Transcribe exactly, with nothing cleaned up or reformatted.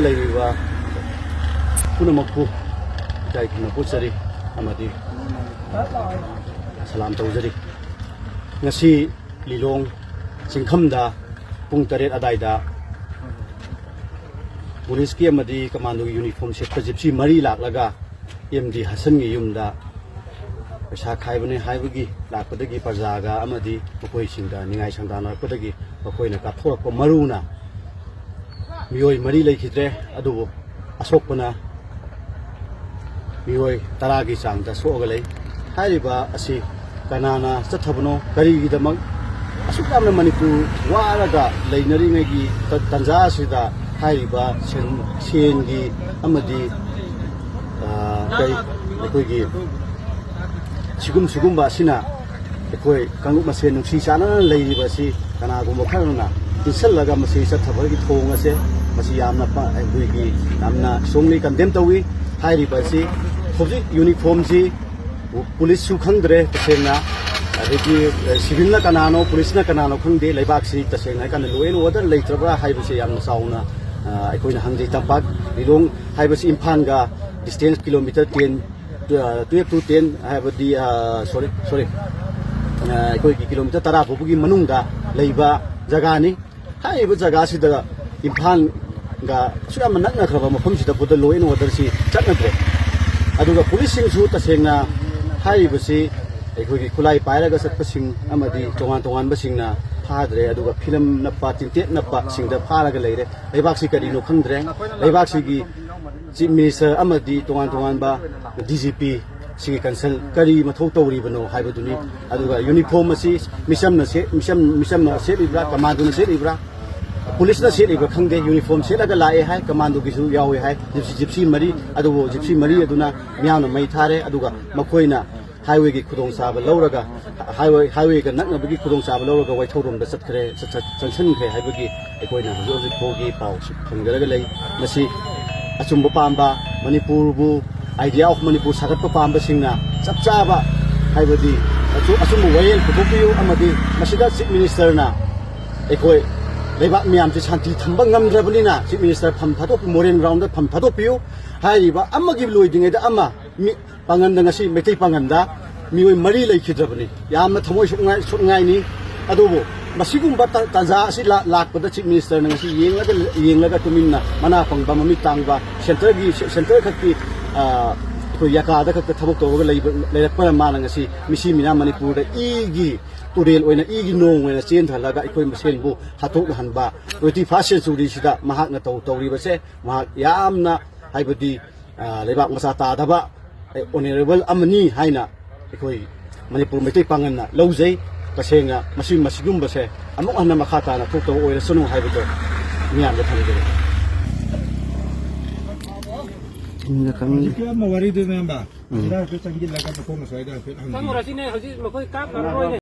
ꯂꯩꯔꯤꯕ ꯄꯨꯝꯅꯃꯛꯄꯨ ꯏꯀꯥꯏ ꯈꯨꯝꯅꯕ ꯎꯠꯆꯔꯤ ꯑꯃꯗꯤ ꯁꯂꯥꯝ ꯇꯧꯖꯔꯤ꯫ ꯉꯁꯤ ꯂꯤꯂꯣꯡ ꯆꯤꯡꯈꯝꯗ ꯄꯨꯡ ꯇꯔꯦꯠ ꯑꯗꯥꯏꯗ ꯄꯨꯂꯤꯁꯀꯤ ꯑꯃꯗꯤ ꯀꯃꯥꯟꯗꯣꯒꯤ ꯌꯨꯅꯤꯐꯣꯔꯝ ꯁꯦꯠꯄ ꯖꯤꯞꯁꯤ ꯃꯔꯤ ꯂꯥꯛꯂꯒ ꯑꯦꯝ ꯗꯤ ꯍꯁꯟꯒꯤ ꯌꯨꯝꯗ ꯄꯩꯁꯥ ꯈꯥꯏꯕꯅꯦ ꯍꯥꯏꯕꯒꯤ ꯂꯥꯛꯄꯗꯒꯤ ꯄ꯭ꯔꯖꯥꯒ ꯑꯃꯗꯤ ꯃꯈꯣꯏꯁꯤꯡꯗ ꯅꯤꯡꯉꯥꯏ ꯁꯪꯗꯥꯅꯔꯛꯄꯗꯒꯤ ꯃꯈꯣꯏꯅ ꯀꯥꯞꯊꯣꯔꯛꯄ ꯃꯔꯨꯅ ꯃꯤꯑꯣꯏ ꯃꯔꯤ ꯂꯩꯈꯤꯗ꯭ꯔꯦ, ꯑꯗꯨꯕꯨ ꯑꯁꯣꯛꯄꯅ ꯃꯤꯑꯣꯏ ꯇꯔꯥꯒꯤ ꯆꯥꯡꯗ ꯁꯣꯛꯑꯒ ꯂꯩ꯫ ꯍꯥꯏꯔꯤꯕ ꯑꯁꯤ ꯀꯅꯥꯅ ꯆꯠꯊꯕꯅꯣ, ꯀꯔꯤꯒꯤꯗꯃꯛ ꯑꯁꯨꯛ ꯌꯥꯝꯅ ꯃꯅꯤꯄꯨꯔ ꯋꯥꯔꯒ ꯂꯩꯅꯔꯤꯉꯩꯒꯤ ꯇ-, ꯇꯥꯟꯖꯥ ꯑꯁꯤꯗ ꯍꯥꯏꯔꯤꯕ ꯁꯦꯟ-, ꯁꯦꯟꯒꯤ ꯑꯃꯗꯤ, ꯑ, ꯀꯩ, ꯑꯩꯈꯣꯏꯒꯤ ꯁꯤꯒꯨꯝ ꯁꯤꯒꯨꯝꯕ ꯑꯁꯤꯅ ꯑꯩꯈꯣꯏ ꯀꯥꯡꯂꯨꯞ ꯃꯁꯦꯟ ꯅꯨꯡꯁꯤ ꯆꯥꯟꯅꯅ ꯂꯩꯔꯤꯕ ꯑꯁꯤ ꯀꯅꯥꯒꯨꯝꯕ ꯈꯔꯅ ꯏꯟꯁꯤꯜꯂꯒ ꯃꯁꯤ ꯆꯠꯊꯕꯒꯤ ꯊꯣꯡ ꯑꯁꯦ ꯃꯁꯤ ꯌꯥꯝꯅ ꯄ-, ꯑꯩꯈꯣꯏꯒꯤ ꯌꯥꯝꯅ strongly condemn ꯇꯧꯏ꯫ ꯍꯥꯏꯔꯤꯕ ꯑꯁꯤ ꯍꯧꯖꯤꯛ ꯌꯨꯅꯤꯐꯣꯔꯝꯁꯤ ꯄꯨꯂꯤꯁꯁꯨ ꯈꯪꯗ꯭ꯔꯦ ꯇꯁꯦꯡꯅ, ꯑꯗꯒꯤ, ꯑ, ꯁꯤꯚꯤꯜꯅ ꯀꯅꯥꯅꯣ, ꯄꯨꯂꯤꯁꯅ ꯀꯅꯥꯅꯣ ꯈꯪꯗꯦ꯫ ꯂꯩꯕꯥꯛꯁꯤ ꯇꯁꯦꯡꯅ ꯍꯥꯏꯔꯀꯥꯟꯗ law and order ꯂꯩꯇ꯭ꯔꯕ꯭ꯔꯥ ꯍꯥꯏꯕꯁꯦ ꯌꯥꯝꯅ ꯆꯥꯎꯅ, ꯑ, ꯑꯩꯈꯣꯏꯅ ꯍꯪꯖꯩ꯫ ꯇꯝꯄꯥꯛ ꯂꯤꯂꯣꯡ ꯍꯥꯏꯕꯁꯤ ꯏꯝꯐꯥꯜꯒ distance kilometre ten, ꯑ, twelve to ten ꯍꯥꯏꯕꯗꯤ, ꯑ, sorry, sorry, ꯑ, ꯑꯩꯈꯣꯏꯒꯤ ꯀꯤꯂꯣꯃꯤꯇꯔ ꯇꯔꯥ ꯐꯥꯎꯕꯒꯤ ꯃꯅꯨꯡꯗ ꯂꯩꯕ ꯖꯒꯥꯅꯤ꯫ ꯍꯥꯏꯔꯤꯕ ꯖꯒꯥꯁꯤꯗ ꯏꯝꯐꯥꯜꯒ ꯑꯁꯨꯛ ꯌꯥꯝꯅ ꯅꯛꯅꯈ꯭ꯔꯕ ꯃꯐꯝꯁꯤꯗ ꯐꯥꯎꯗ law and order ꯁꯤ ꯆꯠꯅꯗ꯭ꯔꯦ꯫ ꯑꯗꯨꯒ ꯄꯨꯂꯤꯁꯁꯤꯡꯁꯨ ꯇꯁꯦꯡꯅ ꯍꯥꯏꯔꯤꯕꯁꯤ ꯑꯩꯈꯣꯏꯒꯤ ꯈꯨꯠꯂꯥꯏ ꯄꯥꯏꯔꯒ ꯆꯠꯄꯁꯤꯡ ꯑꯃꯗꯤ ꯇꯣꯉꯥꯟ ꯇꯣꯉꯥꯟꯕꯁꯤꯡꯅ ꯐꯥꯗ꯭ꯔꯦ꯫ ꯑꯗꯨꯒ ꯐꯤꯂꯝ ꯅꯞꯄ, ꯇꯤꯟꯇꯦꯠ ꯅꯞꯄꯁꯤꯡꯗ ꯐꯥꯔꯒ ꯂꯩꯔꯦ꯫ ꯂꯩꯕꯥꯛꯁꯤ ꯀꯔꯤꯅꯣ ꯈꯪꯗ꯭ꯔꯦ꯫ ꯂꯩꯕꯥꯛꯁꯤꯒꯤ Chief Minister ꯑꯃꯗꯤ ꯇꯣꯉꯥꯟ ꯇꯣꯉꯥꯟꯕ D G P ꯁꯤꯒꯤ consult ꯀꯔꯤ ꯃꯊꯧ ꯇꯧꯔꯤꯕꯅꯣ ꯍꯥꯏꯕꯗꯨꯅꯤ꯫ ꯑꯗꯨꯒ ꯌꯨꯅꯤꯐꯣꯔꯝ ꯑꯁꯤ ꯃꯤꯆꯝꯅ ꯁꯦ-, ꯃꯤꯆꯝ, ꯃꯤꯆꯝꯅ ꯁꯦꯠꯂꯤꯕ꯭ꯔꯥ, ꯀꯃꯥꯟꯗꯣꯅ ꯁꯦꯠꯂꯤꯕ꯭ꯔꯥ, ꯄꯨꯂꯤꯁꯅ ꯁꯦꯠꯂꯤꯕ꯭ꯔꯥ ꯈꯪꯗꯦ, ꯌꯨꯅꯤꯐꯣꯔꯝ ꯁꯦꯠꯂꯒ ꯂꯥꯛꯑꯦ ꯍꯥꯏ, ꯀꯃꯥꯟꯗꯣꯒꯤꯁꯨ ꯌꯥꯎꯋꯦ ꯍꯥꯏ꯫ ꯖꯤꯞꯁꯤ, ꯖꯤꯞꯁꯤ ꯃꯔꯤ, ꯑꯗꯨꯕꯨ ꯖꯤꯞꯁꯤ ꯃꯔꯤ ꯑꯗꯨꯅ ꯃꯤꯌꯥꯝꯅ ꯃꯩ ꯊꯥꯔꯦ꯫ ꯑꯗꯨꯒ ꯃꯈꯣꯏꯅ highway ꯒꯤ ꯈꯨꯗꯣꯡꯆꯥꯕ ꯂꯧꯔꯒ, highway, highway ꯒ ꯅꯛꯅꯕꯒꯤ ꯈꯨꯗꯣꯡꯆꯥꯕ ꯂꯧꯔꯒ ꯋꯥꯏꯊꯧꯔꯣꯝꯗ ꯆꯠꯈ꯭ꯔꯦ, ꯆꯠ-, ꯆꯠ-, ꯆꯪꯁꯤꯟꯈ꯭ꯔꯦ ꯍꯥꯏꯕꯒꯤ ꯑꯩꯈꯣꯏꯅ ꯍꯧꯖꯤꯛ ꯍꯧꯖꯤꯛ ꯐꯥꯎꯒꯤ ꯄꯥꯎꯁꯨ ꯐꯪꯖꯔꯒ ꯂꯩ꯫ ꯃꯁꯤ ꯑꯆꯨꯝꯕ ꯄꯥꯝꯕ, ꯃꯅꯤꯄꯨꯔꯕꯨ, idea of ꯃꯅꯤꯄꯨꯔ ꯁꯥꯒꯠꯄ ꯄꯥꯝꯕꯁꯤꯡꯅ ꯆꯞ ꯆꯥꯕ ꯍꯥꯏꯕꯗꯤ ꯑꯆꯨ-, ꯑꯆꯨꯝꯕ ꯋꯥꯌꯦꯜ ꯄꯨꯊꯣꯛꯄꯤꯌꯨ꯫ ꯑꯃꯗꯤ ꯃꯁꯤꯗ Chief Minister ꯅ ꯑꯩꯈꯣꯏ ꯂꯩꯕꯥꯛ ꯃꯤꯌꯥꯝꯁꯦ ꯁꯥꯟꯇꯤ ꯊꯝꯕ ꯉꯝꯗ꯭ꯔꯕꯅꯤꯅ, Chief Minister ꯐꯝ ꯊꯥꯗꯣꯛꯄꯤꯌꯨ, ꯃꯣꯔꯦꯟ ꯒ꯭ꯔꯥꯎꯟꯗ ꯐꯝ ꯊꯥꯗꯣꯛꯄꯤꯌꯨ꯫ ꯍꯥꯏꯔꯤꯕ ꯑꯃꯒꯤ ꯂꯣꯏꯗ꯭ꯔꯤꯉꯩꯗ ꯑꯃ, ꯃꯤ, ꯄꯥꯡꯒꯟꯗ ꯉꯁꯤ ꯃꯩꯇꯩ ꯄꯥꯡꯒꯟꯗ ꯃꯤꯑꯣꯏ ꯃꯔꯤ ꯂꯩꯈꯤꯗ꯭ꯔꯕꯅꯤ꯫ ꯌꯥꯝꯅ ꯊꯃꯣꯏ ꯁꯣꯛꯅꯤꯡꯉꯥꯏ, ꯁꯣꯛꯅꯤꯡꯉꯥꯏꯅꯤ꯫ ꯑꯗꯨꯕꯨ ꯃꯁꯤꯒꯨꯝꯕ ꯇ-, ꯇꯥꯟꯖꯥ ꯑꯁꯤ ꯂꯥ-, ꯂꯥꯛꯄꯗ Chief Ministerꯅ ꯉꯁꯤ ꯌꯦꯡꯂꯒ, ꯌꯦꯡꯂꯒ ꯇꯨꯃꯤꯟꯅ ꯃꯅꯥ ꯄꯪꯕ, ꯃꯃꯤꯠ ꯇꯥꯡꯕ, centreꯒꯤ, centre ꯈꯛꯀꯤ, ꯑ, ꯑꯩꯈꯣꯏ ꯌꯥꯀꯥꯗ ꯈꯛꯇ ꯊꯕꯛ ꯇꯧꯔꯒ ꯂꯩꯕ, ꯂꯩꯔꯛꯄꯅ ꯃꯥꯅ ꯉꯁꯤ ꯃꯤꯁꯤ ꯃꯤꯅꯥ ꯃꯅꯤꯄꯨꯔꯗ ꯏꯒꯤ ꯇꯨꯔꯦꯜ ꯑꯣꯏꯅ, ꯏꯒꯤ ꯅꯣꯡ ꯑꯣꯏꯅ ꯆꯦꯟꯊꯍꯜꯂꯒ ꯑꯩꯈꯣꯏ ꯃꯁꯦꯟꯕꯨ ꯍꯥꯠꯇꯣꯛꯅꯍꯟꯕ twenty first centuryꯁꯤꯗ ꯃꯍꯥꯛꯅ ꯇꯧ-, ꯇꯧꯔꯤꯕꯁꯦ ꯃꯍꯥꯛ ꯌꯥꯝꯅ, ꯍꯥꯏꯕꯗꯤ, ꯑ, ꯂꯩꯕꯥꯛ ꯃꯆꯥ ꯇꯥꯗꯕ, ꯑ, honourable ꯑꯃꯅꯤ ꯍꯥꯏꯅ ꯑꯩꯈꯣꯏ ꯃꯅꯤꯄꯨꯔ ꯃꯩꯇꯩ ꯄꯥꯡꯒꯜꯅ ꯂꯧꯖꯩ꯫ ꯇꯁꯦꯡꯅ ꯃꯁꯤ, ꯃꯁꯤꯒꯨꯝꯕꯁꯦ ꯑꯃꯨꯛ ꯍꯟꯅ ꯃꯈꯥ ꯇꯥꯅ ꯊꯣꯛꯇꯕ ꯑꯣꯏꯔꯁꯅꯨ ꯍꯥꯏꯕꯗꯣ ꯃꯤꯌꯥꯝꯗ ꯊꯝꯖꯒꯦ꯫ ꯍꯧꯖꯤꯛꯀꯤ ꯑꯃ ꯋꯥꯔꯤꯗꯨ, ꯃꯌꯥꯝꯕ, ꯎꯝ꯫ ꯑꯁꯤꯗ ꯍꯥꯏꯐꯦꯠ ꯆꯪꯁꯤꯜꯂꯒ ꯃꯈꯣꯡ ꯑꯁ꯭ꯋꯥꯏꯗ ꯍꯥꯏꯐꯦꯠ ꯍꯪꯕꯤꯌꯨ꯫ ꯆꯪꯉꯨꯔꯁꯤꯅꯦ, ꯍꯧꯖꯤꯛ ꯃꯈꯣꯏ ꯀꯥꯞꯅꯔꯣꯏꯅꯦ꯫